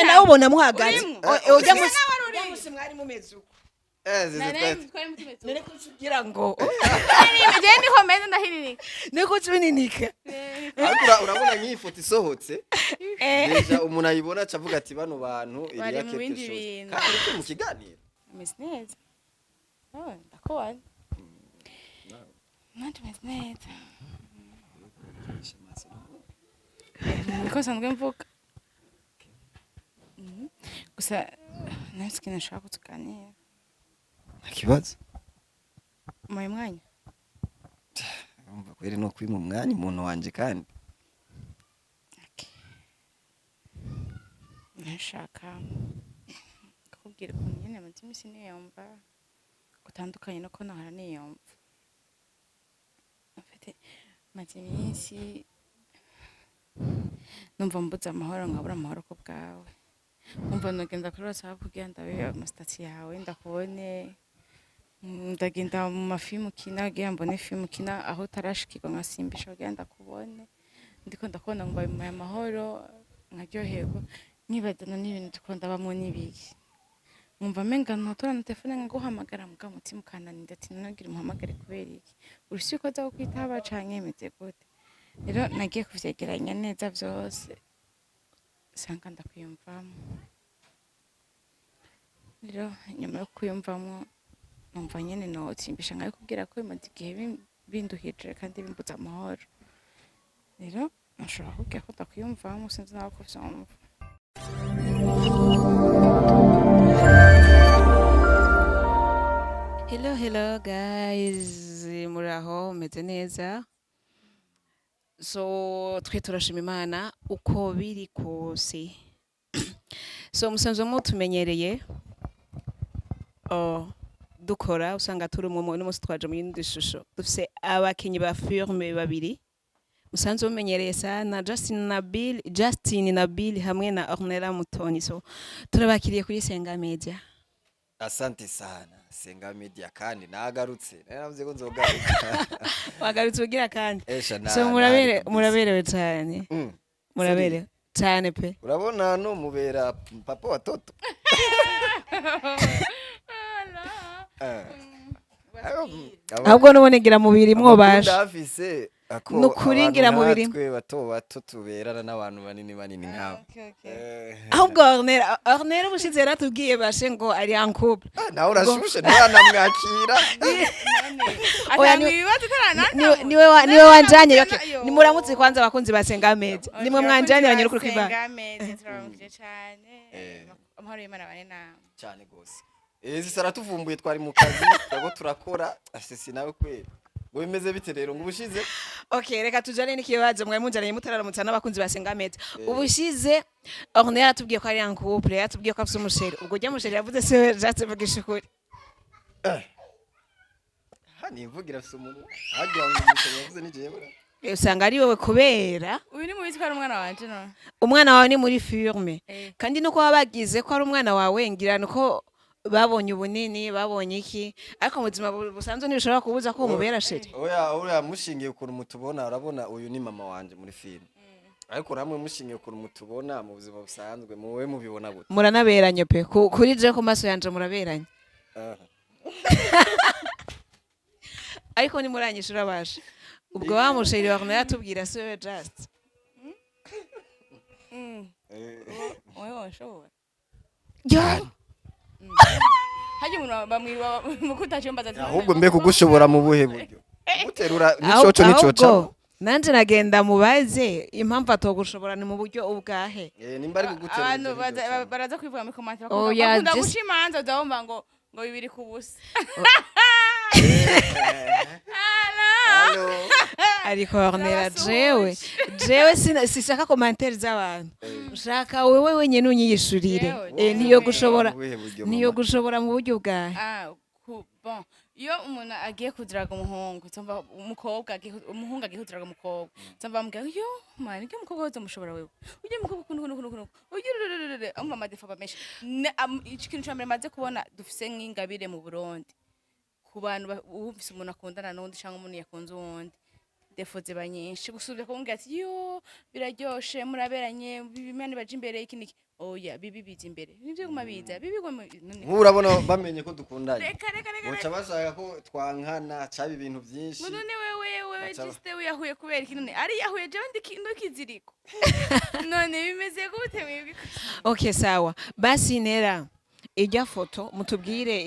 Ndawubona muhagaze. Urimwo? Ujya Ese musi nawe wari ujya uri? musi mwari mumeze uko. Zizi Nari twari twari mutumeze None ko ugira ngo Jewe niho meze ndahirinika. niko cubininika. Ariko urabona nk'iyi foto isohotse, déjà umuntu ayibona aca avuga ati bano bantu Bari iriya mu quelque bindi chose. bintu. Kandi uriko mu kiganiro. Meze neza. Oh, ndakubona. Nanje meze neza. Niko nsanzwe mvuga. Gusa nafise ikintu nshaka ko tuganira. Nta kibazo. Muhaye umwanya? Urumva kweri no kwima umwanya umuntu wanje kandi. Okay. Nashaka kukubwira ukuntu nyene maze iminsi niyumva gutandukanye nuko nahora niyumva. En fait, maze iminsi numva mbuze amahoro, nkabura amahoro ku bwawe. Umva, nogenda kuri WhatsApp kugira ndabe ama statuts yawe ndakubone. Ndagenda mu mafilmu ukina kugira mbone filmu ukina aho utarashikirwa nkasimbisha kugira ndakubone. Ndiko ndakubona ngo bimpaye amahoro, nkaryoherwa, nkibazana n'ibintu ndiko ndabamwo n'ibiki. Nkumva menga notora na telefone nkaguhamagara, muga umutima ukananira ati none umuhamagare kubera iki? Urisi ko aza kukwitaba canke bimeze gute? Rero nagiye kuvyegeranya neza vyose sanga ndakwiyumvamo. Rero nyuma yo kwiyumvamwo numva nyene notsimbisha nkabikubwira ko bimaze igihe binduhije kandi bimbuza amahoro. Rero nashobora kukubwira ko ndakwiyumvamwo, sinzi nawe ko uvyumva. Hello, hello guys, muraho, meze neza? So twe turashima Imana uko biri kose. So musanzwe mutumenyereye, oh, dukora usanga turi umwe. Uno munsi twaje mu yindi shusho, dufise abakinyi ba filme babiri musanzwe mumenyereye sana, Justin na Bill, Justin na Bill hamwe na Ornella Mutoni. So turabakiriye kuri Senga Media. Asante sana, Senga Media, kandi nagarutse, naravuze ko nzogaruka. Wagarutse ugira kandi. Esha na So murabere nahari kabisa. Muraberewe cyane. Muraberewe cyane pe. Urabona no mubera papa wa toto. Ahubwo nubone ngira mubiri mwobasha. Ndafise ako. Nukuri Abantu ngira mubiri. nkatwe bato bato tuberana n'abantu banini banini nkabo. Ahubwo Ornella ubushize yaratubwiye bashe ngo ari en couple. Ah, nawe urashushe ntiyanamwakira. Oya, Atanga ibibazo utaranantama. Niwe wanjanye, okay. Yo. Nimuramutse kwanza abakunzi ba Senga Media, nimwe mwanjanye nyine kuri kwiba. Senga Media, turabaramukije cyane. Amahoro y'Imana bane namwe. Cyane gose. Ezi saratuvumbuye, twari mu kazi twako turakora. Asesi nawe kweri ngo bimeze bite rero ngo ubushize? Okay, reka tujane n'ikibazo mwari munjanye mutararamutsa n'abakunzi ba Senga Media. Ubushize Ornella yaratubwiye ko ari en couple, yaratubwiye ko afise umu chéri. Ubwo ujya mu chéri yavuze se Just vugisha ukuri? Ha, nimvugira afise umunwa hagira ngo umusore yavuze ni jewe. Usanga ari wowe kubera Uyu ni mubizi ko ari umwana wanje none? Umwana wawe ni muri filme. Kandi nuko baba bagize ko ari umwana wawe, ngira nuko babonye ubunini, babonye iki, ariko mu buzima busanzwe ntibishobora kubuza ko umubera chéri. Oya, oya, mushingiye ukuntu mutubona, urabona uyu ni mama wanje muri filime, ariko namwe mushingiye ukuntu mutubona mu buzima busanzwe, muwe mubibona gute? Muranaberanye pe. Kuri je, ku maso yanje muraberanye. Aha. Ariko nimuranyishura basha, ubwo wa mu chéri wawe yatubwira si wewe Just? Wowe washobora Yo. Harya umuntu bamwiba mukutaje mbaza ati Ahubwo mbe kugushobora mu buhe buryo? Muterura n'icoco n'icoca. Ahubwo nanje nagenda mubaze impamvu atogushobora ni mu buryo ubwahe. Nimba ari kuguterura Abantu ivyo n'icoca. baraza kwivuga muri commentaire. Oya, Bakunda just guca imanza, uzabumva ngo bibiri ku busa. Allo. Ariko Ornella, jewe sishaka commentaires z'abantu, nshaka wewe wenyine unyiyishurire. Jewe, Niyo jewe. gushobora Mu buhe buryo, niyo mama? gushobora mu buryo bwahe? Ah, bon, iyo umuntu agiye kudiraga umuhungu, tumva umukobwa agiye umuhungu agiye kudiraga umukobwa, tumva bamubwira yo man, ujya umukobwa wese umushobora wewe, ujya umukobwa ukuntu ukuntu ukuntu ujya rururururu, umva ama défauts aba menshi. Ikintu ca mbere maze kubona dufise nk'ingabire mu Burundi ku bantu wumvise umuntu akundana n'undi cyangwa umuntu yakunze uwundi. Défauts ziba nyinshi gusubira kumubwira ati: "Yo, biraryoshe, muraberanye, bimana baje imbere, iki niki." Oya, bibi biza imbere, nivyo guma biza bibi guma none. Nk'ubu urabona bamenye ko dukundanye, Reka, reka, reka, boca reka. bashaka ko twankana, caba ibintu byinshi. Ngo none wewe Baca juste wiyahuye kubera iki? None ari yahuye, jewe ndikiziriko, none bimeze gute mwebwe? Okay, sawa basi. Nera, ijya foto mutubwire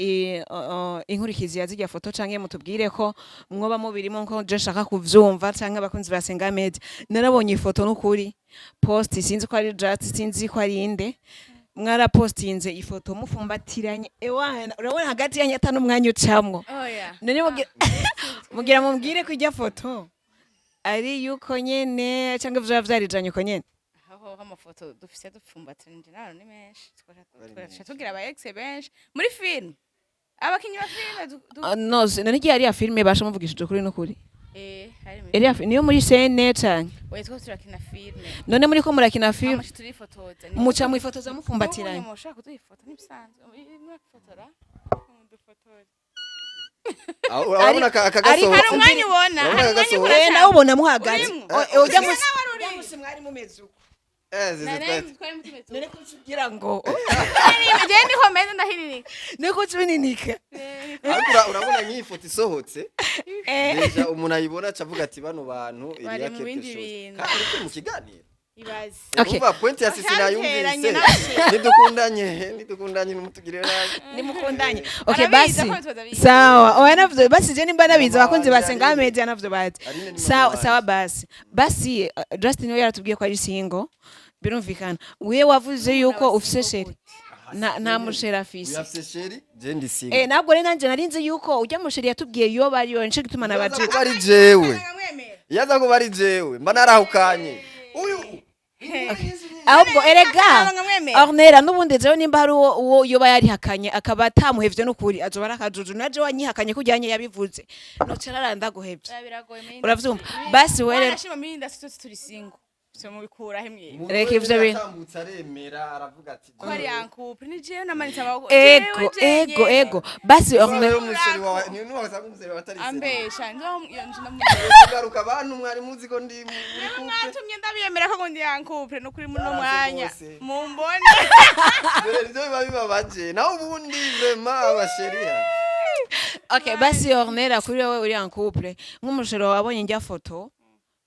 inkurikizi ya zijya foto, canke mutubwire ko mwoba mubirimo, nko je nshaka kuvyumva, canke abakunzi ba Senga Media. Narabonye ifoto n'ukuri post, sinzi ko ari Just, sinzi ko ari inde, mwarapostinze ifoto mufumbatiranye. Ewana, urabona hagati yanyu ata n'umwanya ucamwo. Oya. None mugira mubwire ko ijya foto ari yuko nyene, canke vyoba vyarijanye uko nyene? Aho amafoto dufise dupfumbatiranye naro ni menshi. Bari Twaca menshi. tugira aba ex benshi muri film, abakinyi ba film Ah, no, none igihe ariya filime basha muvugishije ukuri n'ukuri? Eh, hari muri Iriya niyo muri scène canke? Oya, two turakina film. None muri ko murakina film, Amashi turifotoza. muca mwifotoza mufumbatiranye? Ubu mushaka kudufoto n'ibisanzwe, mwafotora mudufotore. Aho urabona aka gasohotse. Hari umwanya ubona, Urabona hari umwanya agasohotse. ukora. Eh, nawe ubona muhagaze. Urimwo. Ujya Usa musi nawe uri. Ujya musi mwari mumeze uko. Eh, zizi Nari twese. twari tumeze. None ko ugira ngo Jewe niho meze, ndahirinika. niko ubininika. Ariko urabona nk'iyi foto isohotse, déjà umuntu ayibona aca avuga ati: "Bano bantu Bari iriya mu quelque bindi chose." bintu. Kandi uriko mu kiganiro. Ibaze. Okay. Urumva point ya sisi Bashanteraanye nayumvise. n'abashe. Nidukundanye, nidukundanye, nimutugirire nabi. Nimukundanye, okay. Arabizi, Basi. ko tutabizi. Sawa, oya, navyo basi, je nimba nabizi, Mama abakunzi wanje ba Senga Aline. Media navyo bazi. Aline ni mama Sawa. wanje. Sawa basi, Justin we yaratubwiye ko ari single, birumvikana. Wiye wavuze yuko ufise chéri, nta muchéri afise. Uyu afise chéri, je ndi single. Eh, ntabwo rero nanje narinzi yuko ujya muchéri yatubwiye yo bariyo, nico gituma Iyo aza nabajije. kuba ari jewe, Nkamwemera. iyo aza kuba ari jewe mba narahukanye uyu. Ahubwo erega Nkamwemera. Ornella, n'ubundi jewe nimba hari uwo yoba yarihakanye akaba atamuhevye n'ukuri, azoba ari akajuju. Naje wanyihakanye kujyanye yabivuze, noca nararandaguhevye. Biragoye muri Uravyumva basi we rero. Wanashima muri industry twese turi single. So mubikura he mwe? Umuntu Reka wese ivyo bintu. yatambutse aremera, aravuga ati: Ko ari en couple, ni jewe namanitse amaboko. Ego. Jewe Ego. jenyene. Ego basi Urabona Ornella. rero umuchéri wawe ni nuwasanga umuchéri wawe atari sérieux. Ambesha nzo iyo nje. Kugaruka abantu mwari muzi ko ndi muri couple. Mwatumye ndabiyemera ko ngo ndi en couple no kuri muno Yaranze mwanya. rwose. Mumbone. Dore nivyo biba bibabaje, naho ubundi vraiment abachéri. Okay, basi Ornella, kuri wowe uri en couple, nk'umuchéri wawe wabonye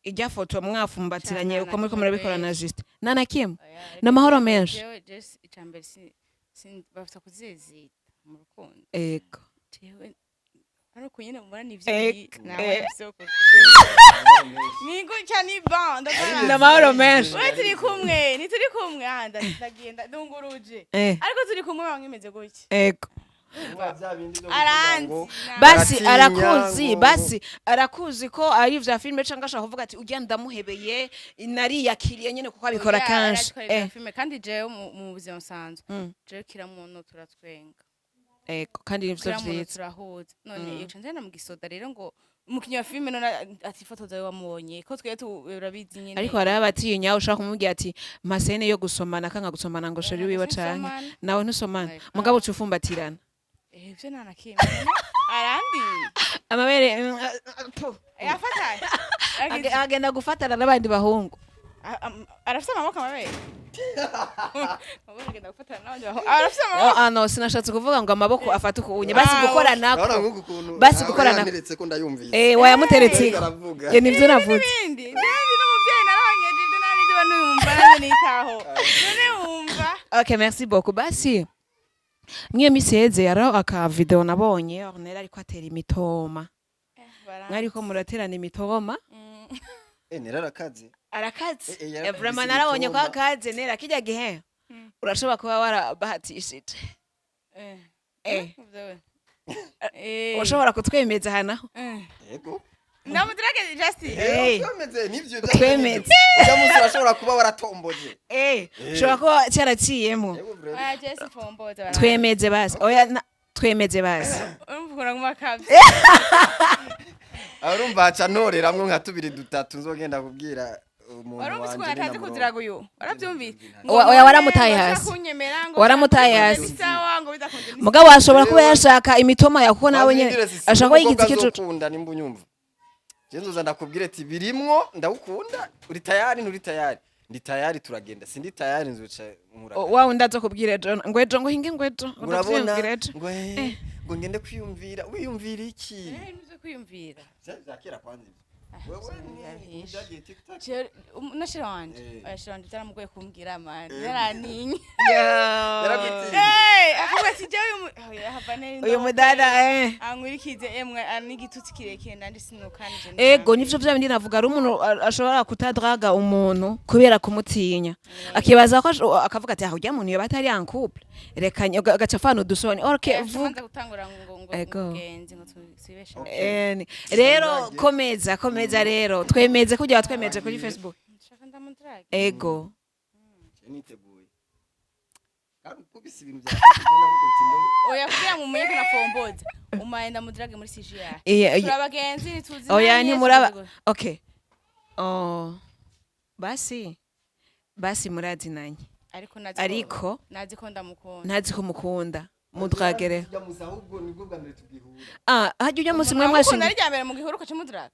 ijya foto mwafumbatiranye, Cyane, uko muriko nta murabikora na menshi. Juste, nta na kimwe, n'amahoro menshi. Jewe icambere si bafite kuzezita mu rukundo. Ego. Jewe ariko nyine mubona nivyo nawe ivyo ni gutya, ni bon, ndabona. N'amahoro menshi. We turi kumwe, ntituri kumwe, ah, ndagenda ndunguruje. Ariko turi kumwe bamwe imeze gutya. Ego. Bya bindi byo kuvuga Aranzi ngo Basi baratinya arakuzi. Basi arakuzi ko ari ivya filime, canke ashaka kuvuga ati: "Ujya ndamuhebeye, nariyakiriye nyene," kuko abikora Oya, kenshi. aratwereka filime, kandi jewe mu buzima busanzwe, jewe kira muntu turatwenga. Ego, kandi nivyo Kira muntu vyiza. turahuza. None iyo nje mu gisoda rero ngo umukinyi wa filime none atifotoza we wamubonye ko twe urabizi nyene. Ariko hariho abatinya, ushaka kumubwira ati: "Masene yo gusomana," kanga gusomana ngo chéri wiwe canke Sinsomana. nawe ntusomana? Eka. Mugabo uca ufumbatirana. Eh, ivyo nta na kimwe arandi. Amabere puh. Yafatanye. Agenda gufatana n'abandi bahungu. Arafise amaboko, amabere. Amaboko agenda gufatana n'abandi bahungu, arafise amaboko. Ah, no, sinashatse kuvuga ngo amaboko afate ukunye basi Ah, gukora Urabona nako. nk'uku kuntu Basi aho gukorana. yanteretse ko ndayumvise. Eh, wayamuteretse. Ariko aravuga. Eh, nivyo navuze. N'ibindi n'ibindi n'umuvyeyi naronkeje ivyo nari nzi nuyumva nanjye nitaho none wumva. Okay, merci beaucoup. Basi mwiyo misi heze yaro aka video nabonye Ornella ariko atera imitoma, mwariko muraterana imitoma. Eh, nerarakaze. Arakaze. Eh, eh, yarakubise Vraiment narabonye ko imitoma. akaze. Nera, kijya gihe urashobora kuba warabahatishije. Ushobora kutwemeza aha naho? Yego. Namuturage Justin. Eh. Twemeze nivyo. Twemeze. Ujya munsi urashobora kuba waratomboje. Eh, ushobora kuba cyaraciyemo. Yego, vraiment. Oya, Jesse fomboza. Twemeze basi. Oya, twemeze basi. Urumva ukuntu aguma akavye. Aho urumva haca ntoreramwo nka tubiri dutatu nzogenda kubwira umuntu Warumvise ukuntu wanje atazi ni kuziraga uyu, waravyumvise? Oya, waramutaye hasi. Kunyemera ngo Waramutaye bidakunze hasi. ni sawa, ngo bidakunze ni Mugabo ashobora kuba yashaka imitoma yawe, kuko nawe nyene ashobora kuba yigize ikicucu. Ukunda nimba unyumva. Je nzoza ndakubwira ati birimwo, ndawukunda, uri tayari, nturi tayari? Ndi tayari, turagenda. Sindi tayari, nzoca nkura. Wa wundi aza kubwira ejo ngo ejo, ngo hinge, ngo ejo ngo Urabona ndavyiyumvira ejo. Ngo ngo ngende kwiyumvira. Wiyumvira iki? Ibintu byo kwiyumvira. Vya kera kwanza ivyo. Wewe ni byagiye TikTok. Na chéri wanje. Eh. Oya, chéri wanje byaramugoye kumbwira, man, yaraninye. Yaragutinya. Eh, akavuga ati jewe uyu oya, hava neza. Uyu mudada eh. Ankwirikize emwe n'igitutsi kirekire nandi sinukanije. Ego, nivyo vya bindi navuga, ari umuntu ashobora kutadraga umuntu kubera kumutinya, akibaza ko akavuga ati aho ujya muntu yoba atari en couple, reka agaca afana udusoni, okay, vuga. Vuga gutangura ngo Ego. mugenzi ngo twibeshe. Rero komeza, komeza rero, twemeze kugira twemeje kuri Facebook. Nshaka ndamudrage. Ego. Je niteguye. Kandi ukubise ibintu bya nakukubita indobo. Oya, kugira ngo mumenye ko nafomboza umaye ndamudrage muri CGI. Iya. Turi abagenzi, ntituzi. Oya, ntimuraba, okay, oh basi basi, murazinanye. Ariko nazi ko- Ariko nazi ko ndamukunda. Ntazi ko mukunda, mudragere. Tujya musa, ahubwo nibwo bwa mbere tugihura. Ah, hajya ujya munsi mwe Ndamukunda. mwashinga. Ari rya mbere mu gihuru ukaca umudraga.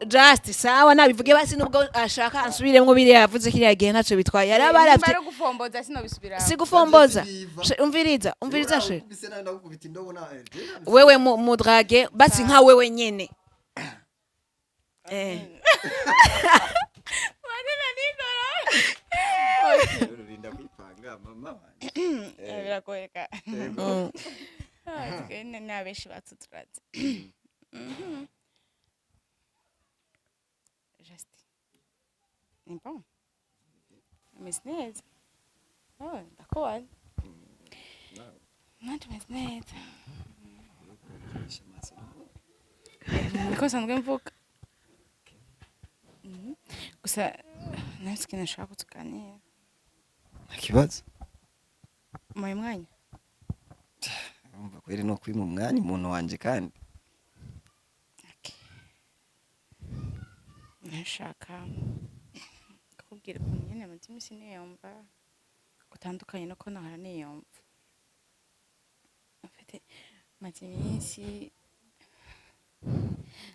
Just sawa, nabivuge basi, nubwo ashaka ansubiremwo biriya yavuze kiriya gihe, ntaco bitwaye, yari aba Nimba arafite. ari ugufomboza sinobisubiramo. Si gufomboza. Biva. Umviriza, umviriza she. Ukubise nawe ndagukubita indobo na Wewe mudrage basi nka wewe nyene eh. Marina nigoro. Rurinda kwipanga mama wanje. Biragoye ka. Yego. Ah, twe ni abenshi batuturaze. Justin. Ni bon. Ameze neza. Oh, ndakubona. Nanje meze neza. Niko nsanzwe mvuga. Gusa nafise ikintu nshaka ko tuganira. Nta kibazo. Muhaye umwanya? Urumva kweri no kwima umwanya umuntu wanje kandi. Okay. Nashaka kukubwira ukuntu nyene maze iminsi niyumva gutandukanye no ko nahora niyumva. En fait, maze iminsi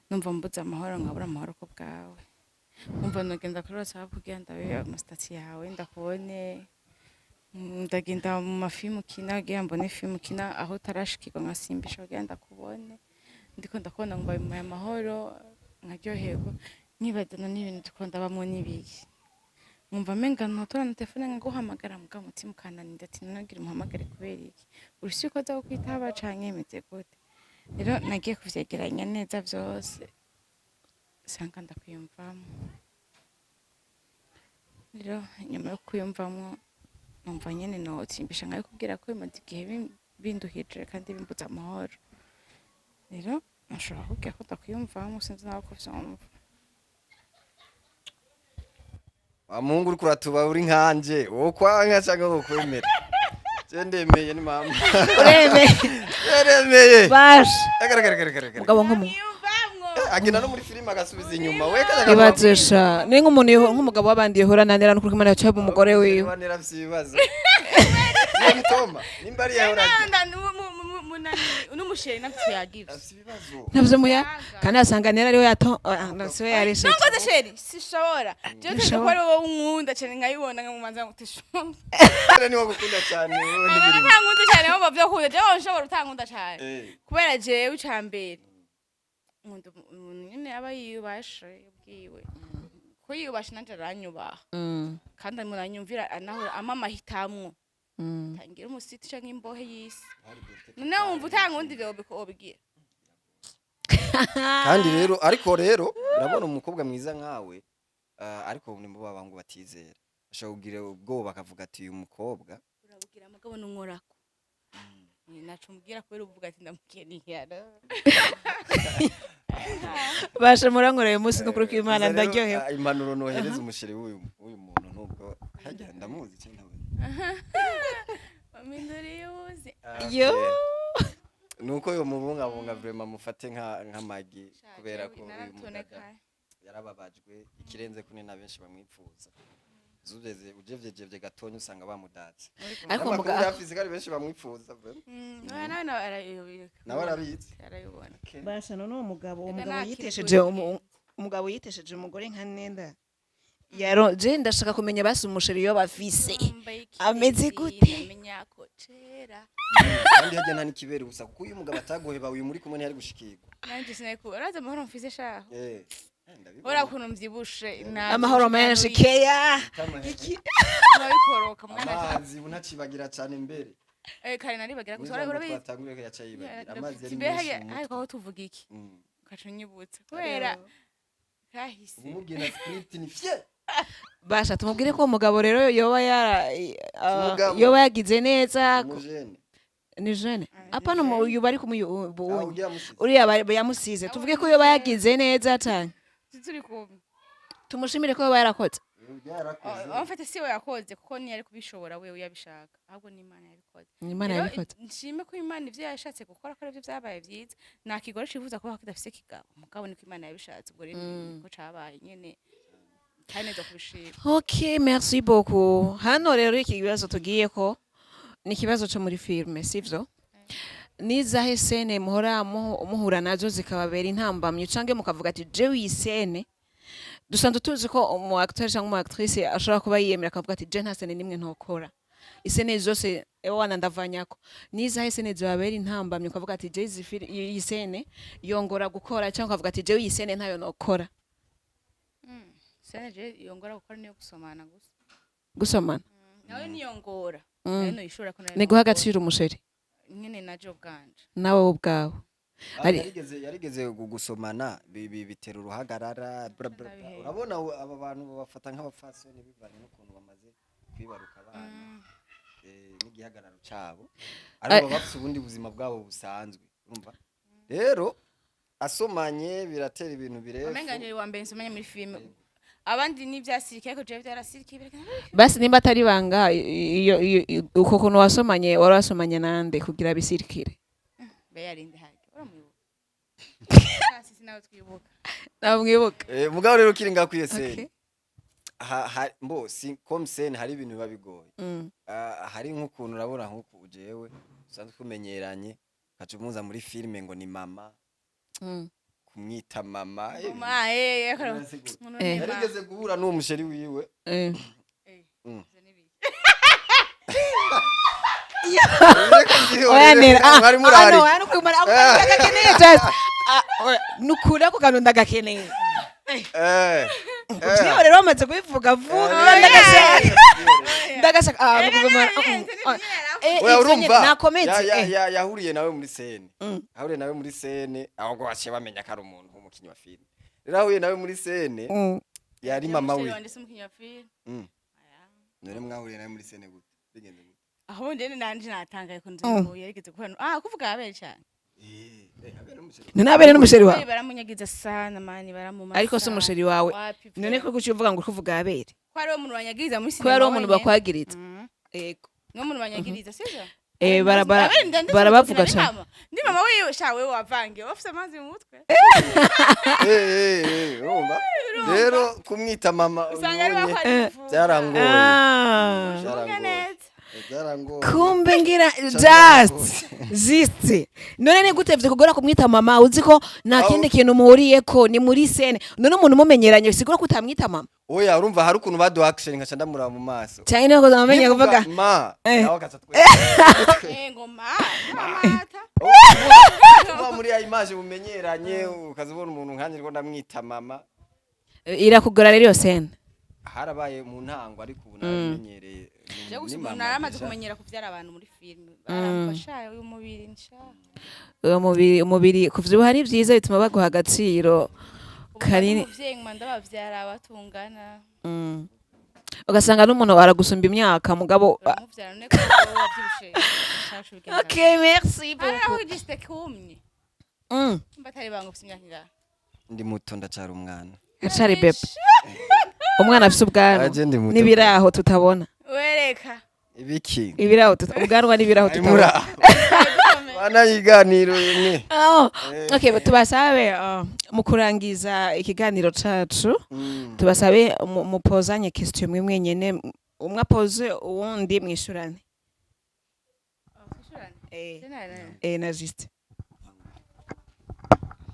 numva mbuze amahoro, nkabura amahoro ku bwawe. Umva, nogenda kuri WhatsApp kugira ndabe ama statuts yawe, ndakubone. Ndagenda mu mafilmu ukina kugira mbone filmu ukina aho utarashikirwa, nkasimbisha kugira ndakubone. Ndiko ndakubona ngo bimpaye amahoro, nkaryoherwa, nkibazana n'ibintu ndiko ndabamwo n'ibiki. Nkumva menga notora na telefone nkaguhamagara, muga umutima ukananira ati ntugira umuhamagare kubera iki? Urisi ko aza kukwitaba canke bimeze gute? Rero nagiye kuvyegeranya neza vyose, sanga ndakwiyumvamo. Rero nyuma yo kwiyumvamwo, numva nyene notsimbisha nkabikubwira ko bimaze igihe binduhije kandi bimbuza amahoro. Rero nashobora kukubwira ko ndakwiyumvamwo, sinzi nawe ko vyumva. Wa muhungu, uriko uratuba uri nkanje, wowe kwanka cyangwa wo kwemera? Je ndemeye, ni mama. Uremeye? Ndemeye. Basha. Reka, reka, reka, reka. Mugabo nk'umu Agenda no muri filime agasubiza inyuma we kaza. Ibaze sha, ni nk'umuntu nk'umugabo w'abandi yahora nanira n'ukuri ko Imana yaciye umugore wiwe. Wanera afise ibibazo. Ni Toma nimba ari yahora N'umu chéri navyo yagize. afise ibibazo. Navyo muya kandi asanga nera ariwe yato, ah, siwe yarishe. Nongoze chéri, sishobora jewe tende ko ari wowe unkunda cyane, nkayibona nkamumanza ngo tishobora. Rero niwo gukunda cyane wewe ntibirimo. Ntankunda cyane aho bavyo kunda, jewe nshobora utankunda cyane. Kubera jewe icambere nkunda umuntu nyene aba yiyubashe ubwiwe, ko yiyubashe nanje aranyubaha. Kandi umuntu anyumvira, anahora ampa amahitamwo. Tangira umusiti canke imbohe y'isi, none wumva utankunda ivyo wobigira? Kandi rero, ariko rero urabona umukobwa mwiza nkawe, ariko ni mu babangu batizera, ashobora kugira ubwoba akavuga ati uyu mukobwa. Urabwira mugabo nunkorako naco mubwira kubera uvuga ati ndamukeneye. Basha, murankoreye umunsi n'ukuri kw'Imana. Gusa rero, Ndaryohewe. Impanuro nohereza umu chéri w'uyu muntu, nubwo hajya ndamuzi cyane ntawe. Mpinduriye ubuzi. Yo. Nuko yo mubungabunga vraiment, mufate nka nk'amagi, kubera ko uyu mudada Naratonekaye. yarababajwe ikirenze kune na benshi bamwipfuza. Zugeze ujevyejevye gatonya usanga bamudatse. Ariko Amakuru afise kandi benshi bamwipfuza vraiment. Nawe nawe nawe arayobora. Nawe arabizi. Arayobona. Basha, none uwo mugabo, uwo Ega mugabo nta yitesheje kintu. Umugabo yitesheje umugore nka Nenda yaro, je ndashaka kumenya basi umu chéri yo bafise ameze gute? Ndamenya ko cera. Kandi hajya nta n'ikibere gusa, kuko uyu mugabo ataguheba, uyu muri kumwe ntiyari gushikirwa. Nanjye sinari urazi amahoro mfise shaho. Ndabibona. Ura ukuntu mvyibushe. Amahoro menshi keya. Tama- Nabikoroka mwana. Amazi ubu ntacibagira cyane mbere. Kare naribagira gusa. Urabizi, Urabizi. twatanguye yaca yibagira amazi yari Mbe menshi hariya mu ariko mutwe. aho tuvuga iki? Ukaca unyibutsa kubera kahise. Umubwiye na script ni fye. Basha tumubwire ko uwo mugabo rero yoba yara Umugabo. yoba yagize neza. Umujene. Ni jeune, apana uyu bari kumuyu. Ah, ugiye amusize. Uriya yamusize, tuvuge ko yoba yagize neza cyane. Turi kumwe. Tumushimire ko yoba yarakoze. Byarakoze. En fait si we yakoze, kuko ntiyari kubishobora wewe yabishaka, ahubwo ni Imana yabikoze. Ni Imana Rero, yabikoze. Nshime ko Imana ivyo yashatse gukora ko arivyo vyabaye vyiza. Nta kigore cifuza kubaho kidafise kigabo, mugabo niko Imana yabishatse. Ubwo rero niko cabaye nyene, kandi neza kubishima. Ok, merci beaucoup. Hano rero iki kibazo tugiye ko ni ikibazo cyo muri filme, sivyo? Nizahe scène muhora muhura nazo zikababera intambamyi, canke mukavuga ati jewe iyi scène? Dusanzwe tuzi ko umu acteur cyangwa umu actrice ashobora kuba yiyemera akavuga ati je nta scène nimwe ntokora, i scène zose ewana ndavanyako. Nizahe scène zibabera intambamyi, ukavuga ati je iyi scène yongora gukora, cyangwa ukavuga ati jewe iyi scène ntayo nokora? Scène je yongora gukora niyo gusomana gusa. Gusomana? Nawe niyongora. Nayo noyishobora ko nayo Ni guha nongora. Agaciro umu chéri. Nyene naje ubwanje. Nawe ubwawe. Yarigeze gusomana bitera uruhagarara, bla bla bla. Ndabiheba. Urabona aba bantu babafata nk'abafasoni bivanye n'ukuntu bamaze kwibaruka abana, n'igihagararo cabo, ariko baba bafise ubundi buzima bwabo busanzwe. Urumva rero asomanye biratera ibintu birefu. Umenga nje wa mbere nsomanye muri filime, abandi n'ivyasirike, ariko jewe vyarasirikiye birekana. Basi nimba atari banga, iyo uko kuntu wasomanye, wari wasomanye nande kugira bisirikire? Mbe yarinde hage uramwibuka? Sisi nawe twibuka. Namwibuka. Mugabo rero ukiri ngaho kwiyo scène, mbo si comme scène, hari ibintu biba bigoye. Ah, hari nk'ukuntu urabona nk'uku jewe usanzwe tumenyeranye, ukaca umuza muri filime ngo ni mama, kumwita mama, Mama birasigura. umuntu Eh. ni mama. Yarigeze guhura n'uwo mu chéri wiwe. Ivyo ni biki? Oya nera, ah, mwari ah, murari no, oya, nukumara ako kantu ndagakeneye just. Ah, oya, nukuri ako kantu ndagakeneye. Jewe rero bamaze kubivuga vuga, ndagashaka, ndagashaka, ah, nukumara Oya, ivyo urumva nyene nakomeze. Yahuriye nawe muri scène. Ahuriye nawe muri scène, ahubwo baciye bamenya ko ari umuntu w'umukinyi wa filime. Rero ahuye nawe muri scène, yari mama Umusore we. wanje si umukinyi wa filime. Aya. None mwahuriye nawe muri scène gute, bigenze gute? Aho njene nanje natangaye ko nzi yarigeze guhura, ah, kuvuga abere cyane. Abere n'umu chéri. None abere n'umu chéri wawe? Abere baramunyagiza sana mani, baramumasa. Ariko si umu chéri wawe? Wapi None ko kuki uvuga ngo uri kuvuga abere? Ko ari umuntu banyagiriza muri Ko sinema ari umuntu wenyene. bakwagiriza. Yego. Niwo muntu banyagiriza, sivyo? Eh, barabavuga cyane. Ndi mama wiwe sha, wewe wavange ufise amazi mu mutwe. Urumva rero kumwita mama Usanga ari ubonye wakwa. byarangoye. Ah. Vuga Byarangoye. neza. Byarangoye. Kumbe ngira just just none ni gute vyikugora kumwita mama, uzi ko nta kindi kintu muhuriyeko, ni muri scène? None umuntu mumenyeranye bisigura ko utamwita mama? Oya, urumva hari ukuntu baduha action, nkaca ndamuraba mu maso. Cyane niko zamenya Nkivuga kuvuga. ma, nawe akaca twe Ngo ma amata. Uba muri ya image mumenyeranye, ukaza ubona umuntu nkanjye rwo ndamwita mama. Irakugora rero iyo scène? Harabaye mu ntango, ariko ubu narabimenyereye. Je gusa Ni umuntu mama naramaze déjà. kumenyera kuvyara abantu muri filime, baramfasha uyu mubiri nsha. Uwo mubiri, umubiri kuvyibuha ni vyiza, bituma baguha agaciro kanini. Umuvyeyi nkuma ndabavyara batungana. Ugasanga n'umuntu aragusumba imyaka, mugabo Uramuvyara none ko wowe wavyibushe ushasha ubigenza. Ok, merci Hari aho beaucoup. igisite kumye. Mba atari banga, ufise imyaka ingahe? Ndi muto, ndacara umwana. Acari bébé, umwana afise ubwanwa Aje ndi muto. n'ibiraho tutabona. Wereka. Ibiki? Ibiraho ubwanwa n'ibiraho Mura tutabona. bana yiganiro imwe. Oh, okay, tubasabe mu kurangiza ikiganiro cacu, tubasabe mupozanye question mwe mwenyene, umwe apoze uwundi, mwishurane. Na juste.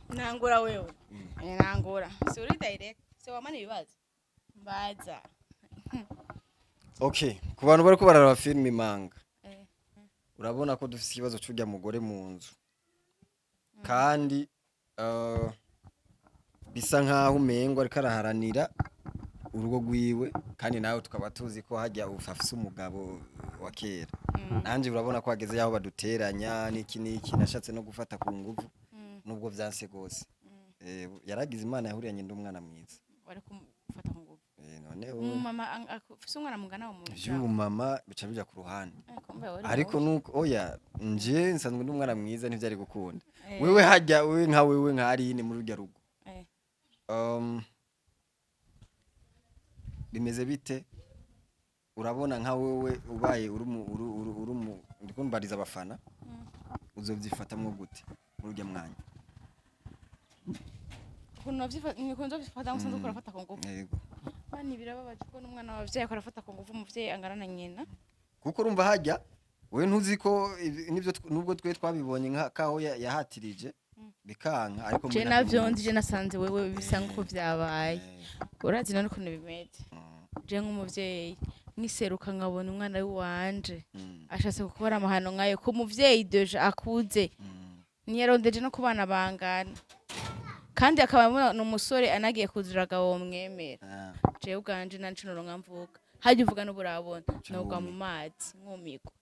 Nangura wewe. Nangura si uri direct, si wamana ibibazo mbaza. Okay, ku bantu bariko bararaba filime Imanga, urabona ko dufise ikibazo c'urya mugore mu nzu, kandi bisa nkaho umengo ariko araharanira urugo rwiwe, kandi nawe tukaba tuzi ko hajya afise umugabo wa kera. Nanje urabona ko hageze yaho baduteranya n'iki n'iki, nashatse no gufata ku nguvu nubwo vyanse gose. Yaragize Imana yahuriyanye n'umwana mwiza. Wari kumufata ku nguvu? None Umumama ufise umwana mungana wo mu ivy'ubumama bica bija ku ruhande. Ariko nuko oya, nje nsanzwe ndi umwana mwiza, ntivyari gukunda. Wewe hajya, wewe nka wewe nka Aline muri urya rugo, bimeze bite? Urabona nka wewe ubaye uri mu uri mu, ndiko mbariza abafana, uzovyifatamwo gute muri urya mwanya? Ukuntu nzovyifata musanzwe kurafata ku nguvu? Yego. Bani, birababaje ko n'umwana w'abavyeyi akora ku nguvu umuvyeyi angana na nyina. Kuko urumva hajya wewe ntuzi ko nivyo nubwo twe twabibonye nka kaho yahatirije bikanka, ariko Je mwe navyo ntabwo nzi, je nasanze wewe bisa nkuko vyabaye. Urazi none ukuntu bimeze? Je nk'umuvyeyi nkiseruka nkabona umwana w'iwanje ashatse gukora amahano nkayo ku muvyeyi déjà akuze, ntiyarondeje no ku bana bangana, kandi akaba ni umusore anagiye kuziraga womwemera. Jewe ubwanje nanje noronka mvuga hajya uvuga n'uburabona nogwa mu mazi nkumigwa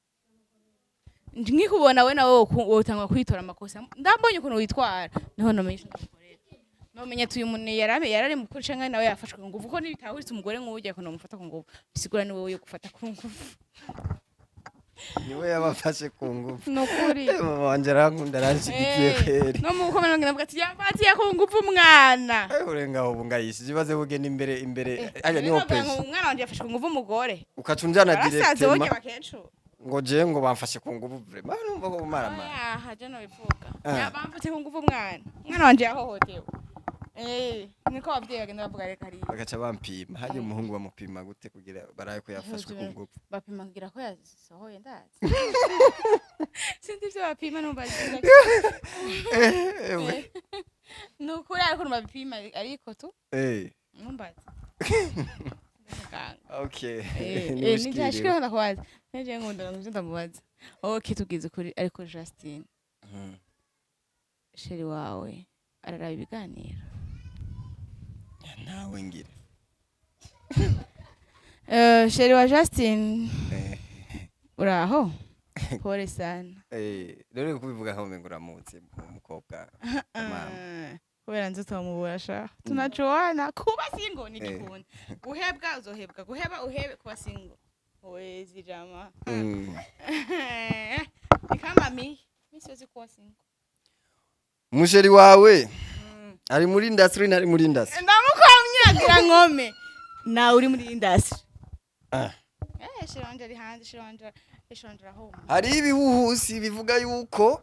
nkikubona. We nawe wotangwa kwitora amakosa, ndambonye ukuntu witwara, niho nomenya ico ndagukorera, nomenya ati uyu muntu yarari mukuru canke nawe yafashwe ku nguvu, kuko ntibitahuritse umugore nk'uwurya ukuntu bamufata ku nguvu, bisigura ni wowe yo gufata ku nguvu. Niwe yabafashe ku ngufu. Nukuri. Mama wanje arankunda, aranshigikiye kweri. No mu bukomere ngira ati yafatiye ku nguvu umwana. Urenga ubu ngayishije ibaze bugenda imbere imbere aya niho Rero pesi. ngo umwana wanje yafashwe ku nguvu umugore. Ukaca unjana Barasaze burya directement bakecuru. ngo je ngo bamfashe ku nguvu, vraiment numva ko maramara. Oya, je nobivuga. Ah. Bamfate ku nguvu umwana. Umwana wanje yahohotewe. Niko abavyeyi bagenda bavuga reka hariya. Bagaca bampima hajya umuhungu, bamupima gute kugira barabe ko yafashwe ku nguvu? Bapima kugira ko yasohoye, ndazi. Sinzi ivyo bapima, numva. Ewe. Nukuri ariko babipima ariko tu numbaza. Muganga. Okay. Nijashikira ndakubaza. Nije nkunda ngo ndamubaza. Okay, tugize ukuri ariko Justin, chéri wawe araraba ibiganiro? Ntawe ngira. Chéri wa Justin, uraho? Pole sana. Rero kubivuga nkaho umengo uramutse umukobwa mama. Kubera nzi utomubura sha, tunajuana. Kuba single ni gikunda guhebwa, uzohebwa, guheba uhebe, kuba single wezi jama. Ni kama mi siwezi kuwa single. Umu chéri wawe ari muri industry, ntari muri industry? Ndamukomye agira nkome nawe uri muri industry. Ah. Chéri wanje ari hanze, chéri wanje arahoma. Hari ibihuhusi bivuga yuko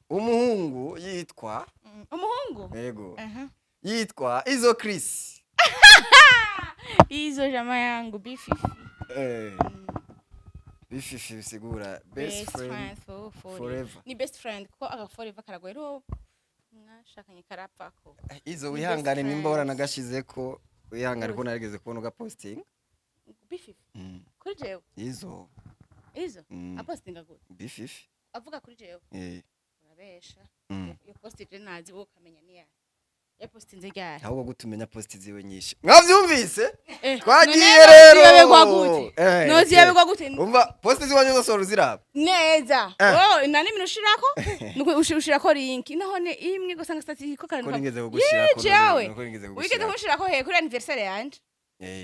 umuhungu yitwa Umuhungu? Yego. Aha. Yitwa Izo Chris. Izo jama yangu bififi. Bififi bisigura best friend for forever. Ni best friend kuko aga forever karagoye rero, mwashakanye karapfako. Izo Ni wihangane best nimba friend. waranagashizeko, wihangane ko narigeze kubona ugapostinga. Bififi kuri jewe? Izo. Izo apostinga gute? Bififi. Avuga kuri jewe? Urabesha. Iyo post je nazi, wowe ukamenya niya yapostinze ryari? Ahubwo gutumenya post ziwe nyinshi, mwavyumvise? Twagiye None rero. noziyoberwa gute? Noziyoberwa gute? Umva, post ziwanje zose wari uziraba? Neza. Oh, nani mintu ushirako nuko ushirako link nahone imwe gusa nga status iko Ko nigeze kugushirako? Jewe. Nuko nigeze Wigeze kugushirako. kunshirako he? Kuri anniversaire yanje?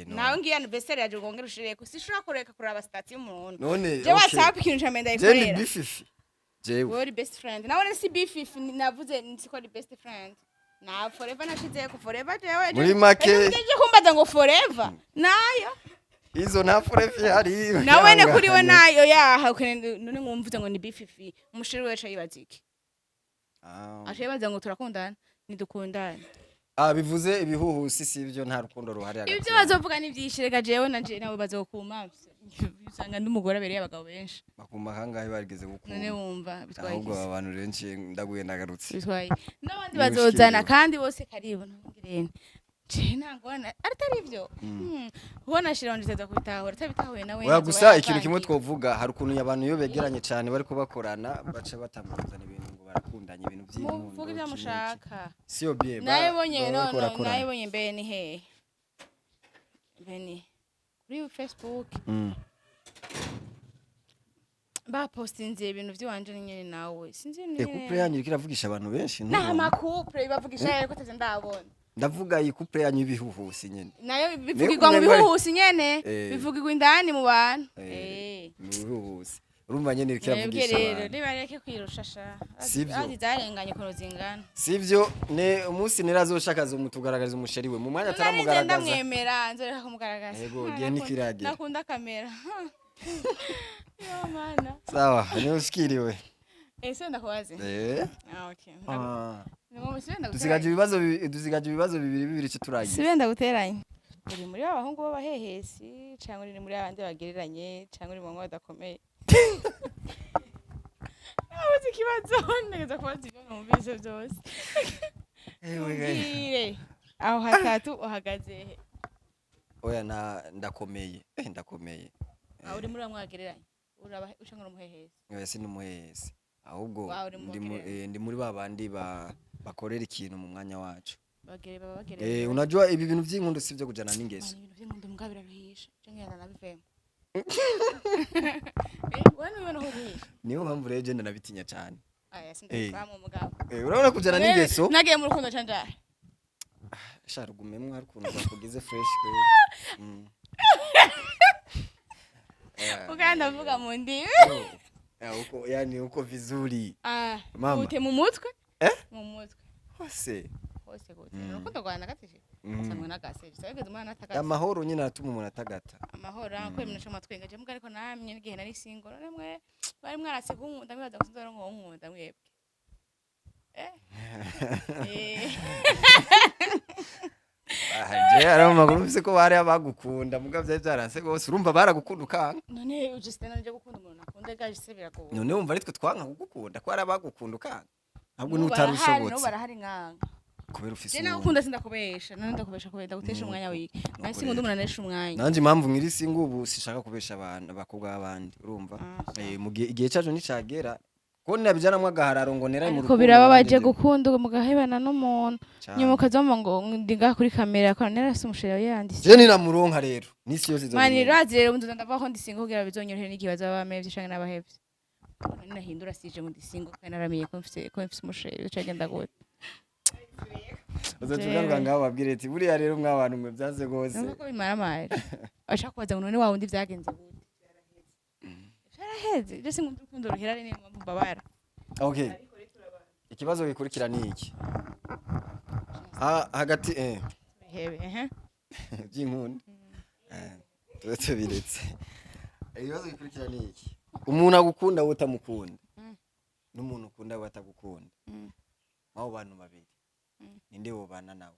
No. Nawe ngiye anniversaire yanje ngo ngere ushireko, sishobora kureka kuraba status y'umuntu. None Je okay. WhatsApp ikintu ca menda Je ni ikorera. bififi jewe. Wewe uri best friend nawe, si bififi, navuze siko ari best friend na forever nashizeko forever jewe. Muri make- Ejo kumbaza ngo forever nayo. Izo nta forever ihari. Nawe ne kuri we wihangane. nayo yaha none ngumvuze ngo ni bififi, umushiri we aca yibaza iki? Ah. Aca yibaza ngo turakundana, ntidukundana. Ah, bivuze ibihuhusi, si ibyo, nta rukundo ruhari hagati Ibyo yabo. bazovuga ni byinshi. Reka jewe na je nawe bazokuma, usanga ndi umugore abereye abagabo benshi. Bakuma kangahe barigeze gukuma? None wumva bitwaye Ahubwo iki? aba bantu rero nciye ndaguye ndagarutse. Bitwaye n'abandi Niba bazozana. ushikiriwe. Kandi bose karibu, ntugirene je nta ngorane atari ibyo. Ubona shira nditeza kubitahura, atabitahuye nawe Oya, azoba gusa ikintu kimwe yavangiwe. twovuga, hari ukuntu abantu iyo begeranye cyane bariko bakorana baca batanguzana ibintu ngo barakundanye, ibintu by'inkundo. Muvuge ibyo Iki n'iki. mushaka. Siyo bien Nawe bonye baba no bariko no barakorana. Nawe bonye mbe ni hehe? Mbe ni kuri Facebook bapostinze ibintu by'iwanje nyene, nawe sinzi ibintu Eh, nyene. couple yanyu iriko iravugisha abantu benshi, Nta ntubona? ma couple bavugisha rero ko teze ndabona. Ndavuga iyi couple yanyu y'ibihuhusi nyene. Nayo bivugirwa mu Umengo ari- bihuhusi nyene. Bivugirwa indani mu bantu. Mu bihuhusi, urumva nyene iriko Mwebwe iravugisha rero abantu. nibareke kwirushasha. Sivyo. Azi zarenganye ukuntu zingana. Sivyo, ne umunsi nerazoshaka azomutugaragariza umuchéri we mu mwanya Nari nje ataramugaragaza. ndamwemera, nzoreka kumugaragaza. Yego, igihe ntikiragera. Nakunda kamera yo mana. Sawa, niba ushikiriwe. Ese ndakubaze? Eh. Ah, okay. Ah. Sibe Dusigaje ibibazo dusigaje ibibazo bibiri bibiri cyo turangiza. Sibe ndaguteranye. Uri muri ba bahungu b'abahehesi cyangwa uri muri abandi bagereranye cyangwa uri mu bahungu badakomeye? Nabuze ikibazo, ntegeza kubaza ibyo numvise byose. Mbwire, aho hatatu uhagaze he? Oya, na ndakomeye, ndakomeye. Aho uri muri bamwe bagereranye, uraba uca ngo umuhehesi? Oya, si n'umuhehesi, ahubwo Wa, uri mu ndi bagereranye. ndi muri ba bandi bakorera ikintu mu mwanya wacu. Bagere baba bagereranye. Unajua ibi bintu by'inkundo si byo kujana n'ingeso. Mwana, ibintu by'inkundo mbwa biraruhisha, je ngenda nabivemo. Wowe nubibona ko uruhisha? Niyo mpamvu rero je ndanabitinya cyane. Aya sindabivamo mugabo. Urabona kujana n'ingeso. Nagiye mu rukundo canja. Sha, rugumemwo, hari ukuntu bakugize fresh kweli. Uganda ndavuga mu ndimi. Uko yani uko vizuri. Ah, Mama. ute mu mutwe? Eh? Mu mutwe. Hose. Hose gute? Urukundo rwa nagatije. Sangwa nagaseje. Sabigeze umwana atagase. Amahoro nyine aratuma umuntu atagata. Amahoro akwe mnasho matwenga je mbwa, ariko namye n'igihe nari single none mwe bari mwaratse kunkunda, mwibaza ko sinzora ngo nkunda mwebwe. Eh. Eh. Ah, je hari amakuru mfise ko bari abagukunda muga vyari vyaranse gose, urumva baragukunda ukanga. None uje nanje gukunda umuntu akunda gaje se biragoye. None wumva aritwe twanka kugukunda ko hari abagukunda ukanga, ahubwo N'ubu n'utari barahari, n'ubu ushobotse barahari nkanga. Kubera ufise Je nawe uwundi. ukunda sindakubesha, none ndakubesha kubera ndagutesha umwanya wiki. Nari sinkunda umuntu anesha umwanya. Nanje impamvu nkiri single ubu, sishaka kubesha abantu, abakobwa b'abandi, urumva. Ah, Mu gihe igihe cacu nicagera ko nabijanamwo agahararo ngo neraye mu Ariko rukundo birababaje nanjye gukunda mugahebana n'umuntu, Cane. nyuma ukazoma ngo ndi ngaha kuri kamera ko narase umuchéri yanditse. Je ninamuronka rero nisi yose Mani izobimenya. razi rero nzoza ndavuga ko ndi single kugira bizonyorohere n'igihe bazaba bamevye canke n'abahevye. Nahindura sije ngo ndi single kandi naramenye ko mfise umuchéri, uca genda gute? Uzoca ugaruka ngaho babwire ati buriya rero mwabantu mwe byanze gose. Numva ko bimaramaje. Ashaka kubaza ngo none wa wundi vyagenze gute? Vyaraheze. Je sinkunda urukundo ruhera, niyo mpamvu mbabara. Okay, ikibazo gikurikira ni iki. Hagati Bihebe, ehe. by'inkunda. Tube tubiretse. Ibibazo bikurikira ni iki: umuntu agukunda wowe utamukunda n'umuntu ukunda we atagukunda, abo bantu babiri, ninde wobana nawe?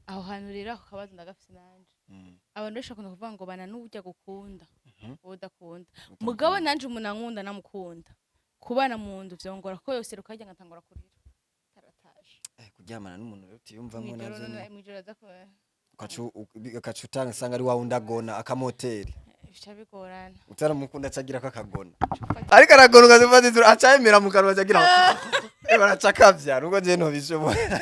Aho hantu rero ako kabazo ndagafise nanje. Abantu benshi bakunda kuvuga ngo bana n'urya gukunda wowe udakunda. Mugabo nanje umuntu ankunda namukunda, kubana mu nzu vyongora kuko yose rukarya ngatangura kurira tarataje. Kuryamana n'umuntu rero utiyumvamwo Mw'ijoro navyo mw'ijoro aza ukaca utanga usanga ari wa wundi agona akamoteri. Bica bigorana. Utaramukunda acagira ko akagona, ariko aragona ukazifata inzira aca yemera mu kanwa, acagira baraca akavya nubwo je ntobishobora.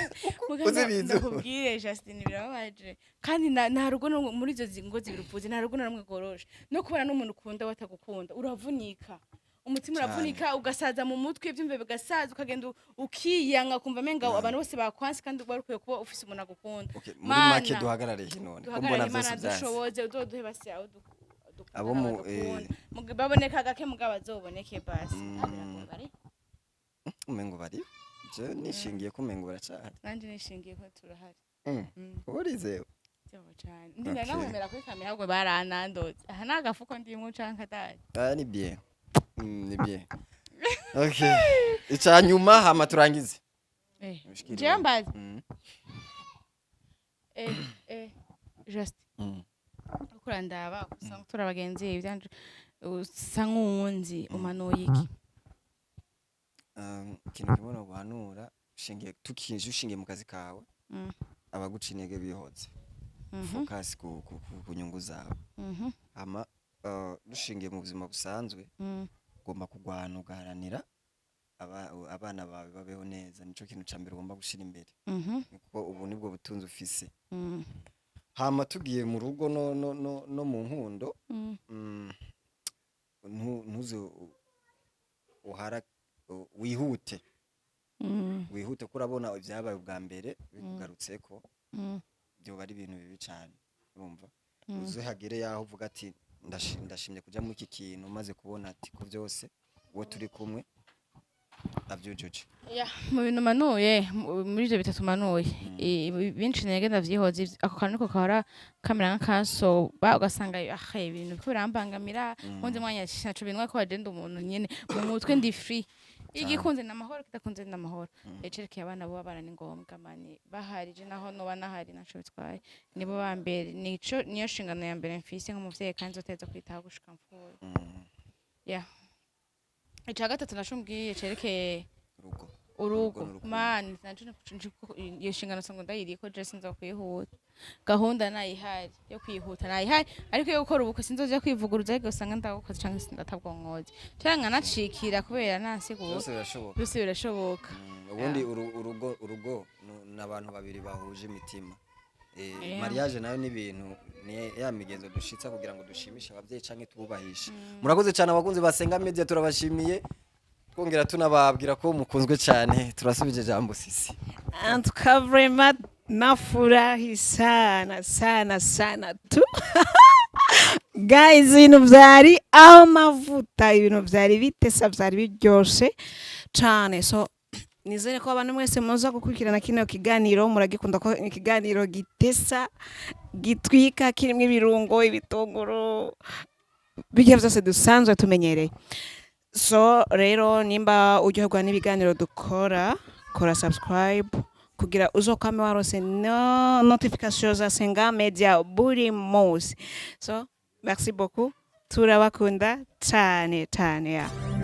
Uzi bizuru. Ndakubwire Justin, birababaje kandi nta rugo muri izo ngo zibiri uvuze, nta rugo na rumwe rworoshe. No kubana n'umuntu ukunda batagukunda uravunika umutima. Cane. Uravunika ugasaza mu mutwe, ivyumve bigasaza, ukagenda ukiyanga, ukumva menga abantu bose bakwanse kandi wari ukwiye kuba ufise umuntu agukunda. Okay, muri Mana. make duhagarare he none ko mbona Duhagarare. vyose Imana vyanse? dushoboze uzoduhe basi abo dukunda Abo mu- n'abadukunda. Baboneka gake mugabo bazoboneke basi. Ah, biragoye bari. Umengo bari, je nishingiye ko umengo baracahari. Nanje nishingiye ko turahari. Urizewe? Vyobo cane. Ndinda nahumera kuri kamera, ahubwo baranandoze. Aha ni agafuko ndimwo canke atazi. Ah, ni bien. Ni bien. Okay, ica nyuma hama turangize. Eh. Ushikiriwe. Jewe mbazi. Just uko urandaba, usanga turi abagenzi, ivyanje usa nk'uwunzi, umanuye iki? Ikintu kimwe noguhanura, ushingiye tukinje, ushingiye mu kazi kawe, abaguca intege bihoze, focus ku nyungu zawe. Hama dushingiye mu buzima busanzwe, ugomba kurwana, ugaharanira abana bawe babeho neza. Nico kintu ca mbere ugomba gushira imbere, kuko ubu nibwo butunzi ufise. Hama tugiye mu rugo no mu nkundo, ntuze uhara wihute, wihute ko urabona ibyabaye ubwa mbere bikugarutseko, byoba ari ibintu bibi cyane. Urumva, uze hagere yaho uvuga ati: "Ndashimye kuja muri iki kintu", maze kubona ati ko byose uwo turi kumwe avyujuje. Ya, mu bintu manuye, muri ivyo bitatu manuye, benshi intege ndavyihoza. Ako kantu niko kahora kamera nk'akansoba, ugasanga ah, ibintu biriko birambangamira. Wundi mwanya naco bintwaye, ko agenda umuntu nyene mu mutwe ndi free, igikunze n'amahoro, kidakunze n'amahoro. Ecerekeye abana bo, abana ni ngombwa mani bahari, je naho noba nahari naco bitwaye, nibo ba mbere, nico niyo nshingano ya mbere mfise nk'umuvyeyi, kandi nzoteza kwitaho gushika mpfuye. Ya, ica gatatu naco mbwiye cerekeye urugo. Urugo. N'urukundo. Mani naco iyo nshingano songo ndayiriko, je sinza kwihuta. Gahunda nayihari yo kwihuta nayihari, ariko yo gukora ubukwe sinzoja kwivuguruza, ariko usanga ndabukoze canke sindatabwonkoze canke nkanacikira kubera nansigura. Byose birashoboka. Byose birashoboka. Ubundi urugo ni abantu babiri bahuje imitima. Mariage nayo ni ibintu, ni ya migenzo dushitsa kugira ngo dushimishe abavyeyi canke tububahishe. Murakoze cyane, abakunzi basenga media, turabashimiye, twongera tunababwira ko mukunzwe cyane. Turasubije jambo sisi. En tout cas, vraiment, nafurahi sana sana sana tu. Guys, ibintu vyari amavuta, ibintu vyari bitesa, vyari biryoshe cane. So nizere ko abantu mwese muza gukurikirana kino kiganiro muragikunda, ko ni ikiganiro gitesa, gitwika, kirimo ibirungo, ibitunguru, bijya vyose dusanzwe tumenyereye. So rero, nimba uryoherwa n'ibiganiro dukora, kora subscribe kugira uzokwame warose no notification za Senga Media buri munsi. So merci beaucoup, turabakunda cane cane ya.